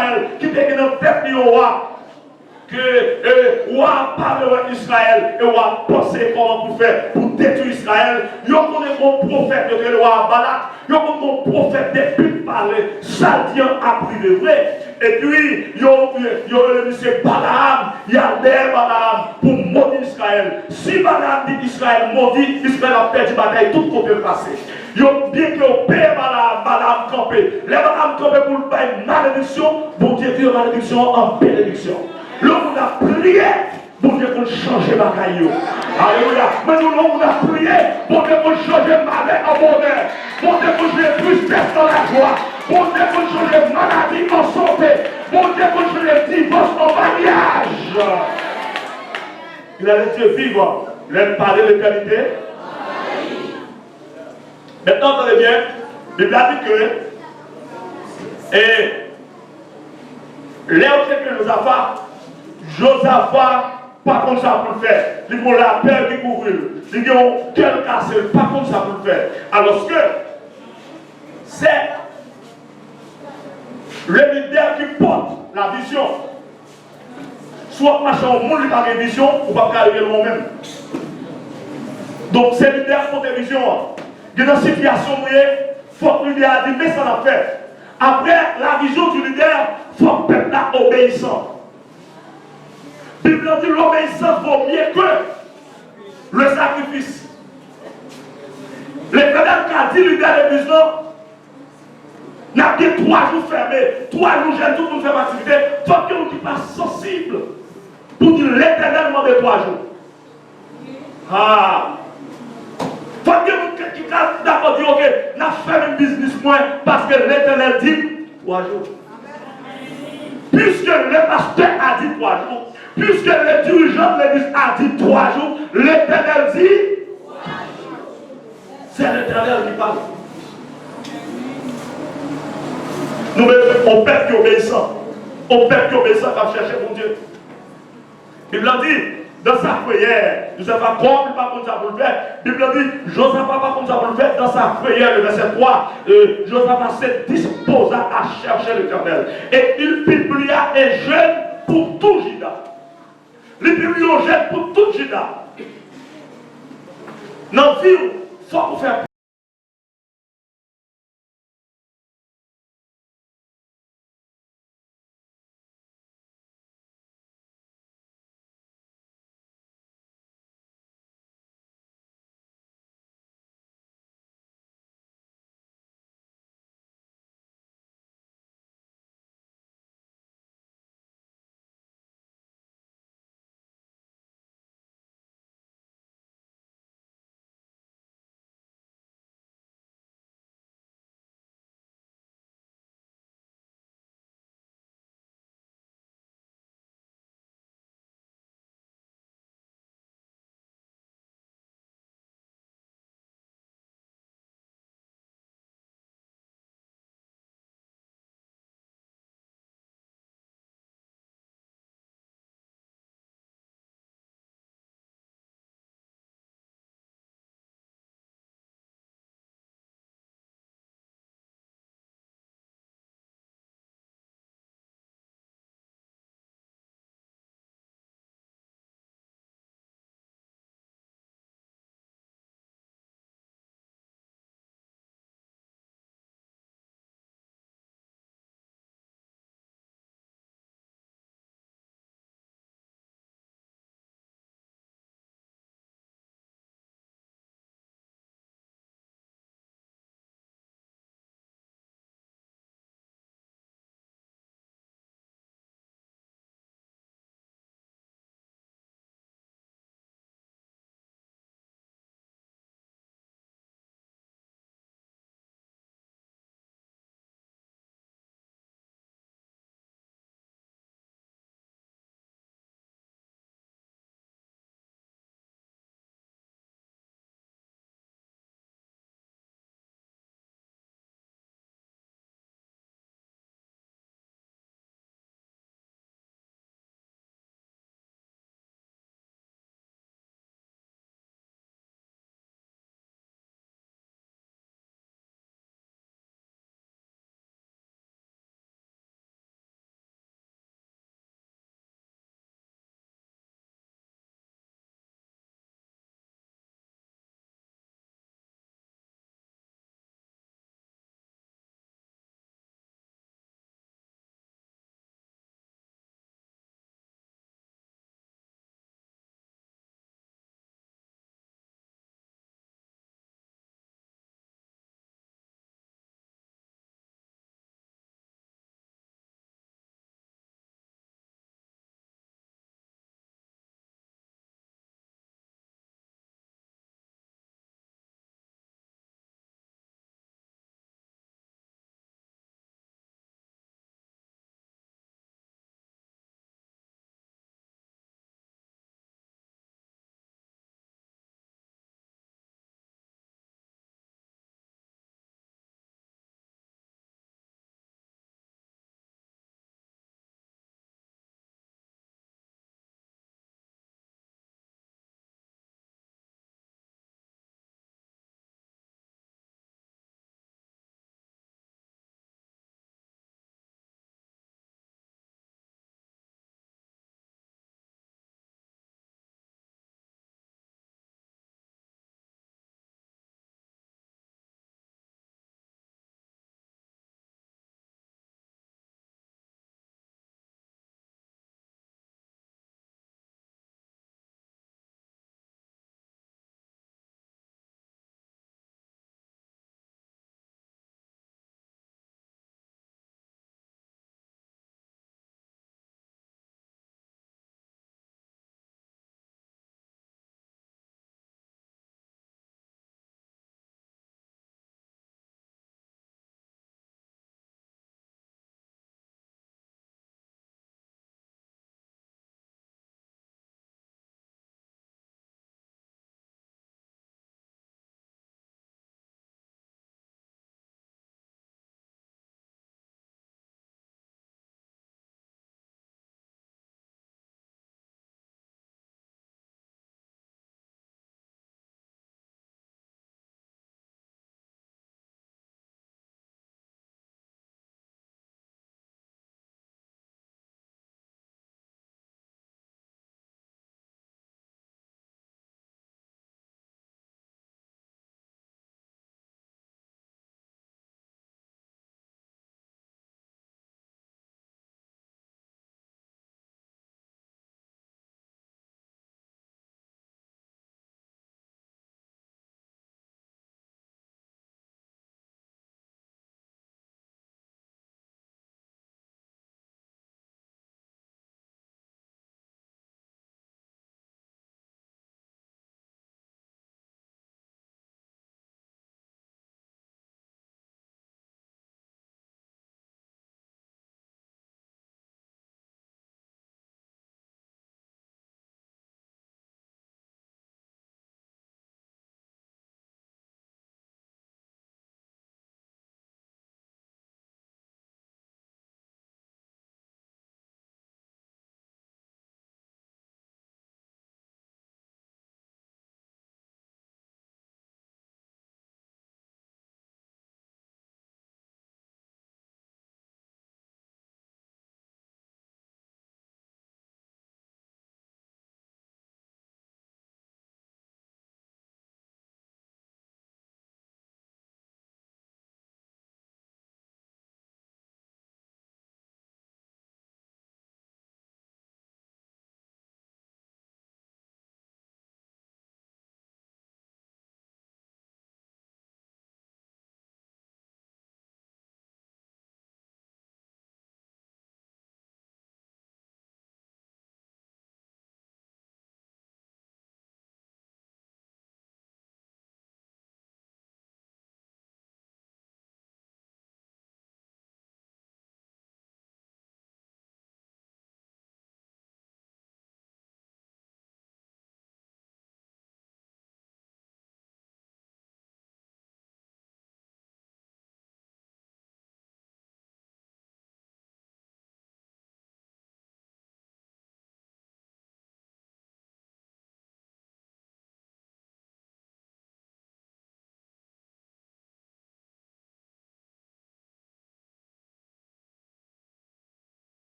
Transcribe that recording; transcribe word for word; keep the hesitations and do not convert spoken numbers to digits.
Izrayèl ki te gen nan tèt li yon wa. Ke, e, wa a pa vle wè Izrayèl, e wa a panse kòman pou fè pou detwi Izrayèl. Yo konnen gon pwofèt, yo te rele wa a Balak. Yo konn gon pwofèt de bib pale, sa l di an ap rive vre. Epi, yo, yo rele misye Balaam, y al dèyè Balaam pou modi Izrayèl. Si Balaam di Izrayèl modi, Izrayèl ap pèdi batay tout kote l pase. Yo, byenke yo peye Balaam, Balaam kanpe. Lè Balaam kanpe pou l bay malediksyon, Bondye vire malediksyon an an benediksyon. Lè yon moun ap priye, Bondye konn chanje bagay yo. Alelouya. Mwen di w, lè yon moun ap priye, Bondye konn chanje malè an bonè. Bondye konn chanje tristès an lajwa. Bondye konn chanje maladi an sante. Bondye konn chanje divòs an maryaj. Il a les dieux vivants. Lè n pale, letènite. Mentnan, tande byen, Bib la di ke, e, lè yo tcheke Jozafa, Jozafa pa konn sa pou l fè. Li gen yon lapè ki kouvri l. Li gen yon kè l kase, l pa konn sa pou l fè. Alòske, se le lidè ki pòte la vizyon. Si w ap mache ak yon moun, li pa gen vizyon, ou p ap ka rive lwen menm. Donk, se lidè k pote vizyon an. Gen nan sitiyasyon nou ye, fòk lidè a di, men sa n ap fè. Après la vision du leader, fòk pèp la obeyisan. Bib la di, l'obéissance vaut mieux que le sacrifice. Letènèl ka di lidè legliz lan, n ap gen twa jou fèmen, twa jou jèn, tout moun fèmen aktivite. Fòk gen moun ki pa sansib pou di Letènèl mande twa jou. Ha! Fòk gen moun ki, ki ka dakò di, oke, n ap fèmen biznis mwen paske Letènèl di m twa jou. Piske le pastè a di twa jou, piske le dirijan de legliz a di twa jou, Letènèl di twa jou. Se Letènèl ki pale. Nou bezwen yon pèp ki obeyisan. Yon pèp ki obeyisan k ap chèche Bondye. Bib la di, dans sa frayeur, Jozafa, kòm li pa konn sa pou l fè, Bib la di, Jozafa pa konn sa pou l fè, dans sa frayeur, le verset trois, euh, Jozafa se disposa à chercher l'Éternel. Et il publia un jeûne pour tout Juda. Li pibliye yon jèn pou tout Jida. Nan vi w, fòk ou fè